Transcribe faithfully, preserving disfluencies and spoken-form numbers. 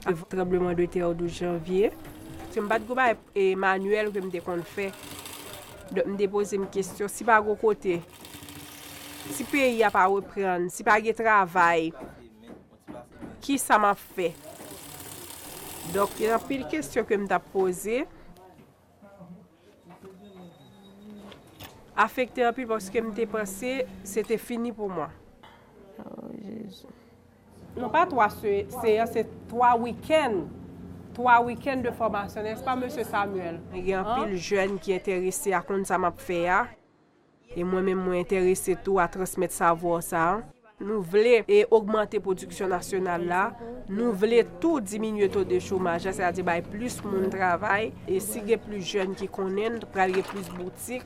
Tranbleman de tè douz janvye. Se m pa t gwo bagay e manyèl ke m te konn fè. Donk, m te poze m kesyon, si pa gwo kote, si peyi a pa reprann, si pa gen travay, ki sa m ap fè? Donk, gen anpil kesyon ke m t ap poze. Afekte anpil paske m te panse se te fini pou mwen. Oh, Jezi. Non, pa twa se- seyans, se twa wikenn. Twa wikenn de fòmasyon, nèspa, mesye Samuel? Gen anpil jèn ki enterese a konn sa m ap fè a. E mwen menm, mwen enterese tou a transmèt savwa sa a. Nou vle e ogmante pwodiksyon nasyonal la. Nou vle tou diminye to de chomaj la, sètadi bay plis moun travay. E si gen plis jèn ki konnen l, pral gen plis boutik.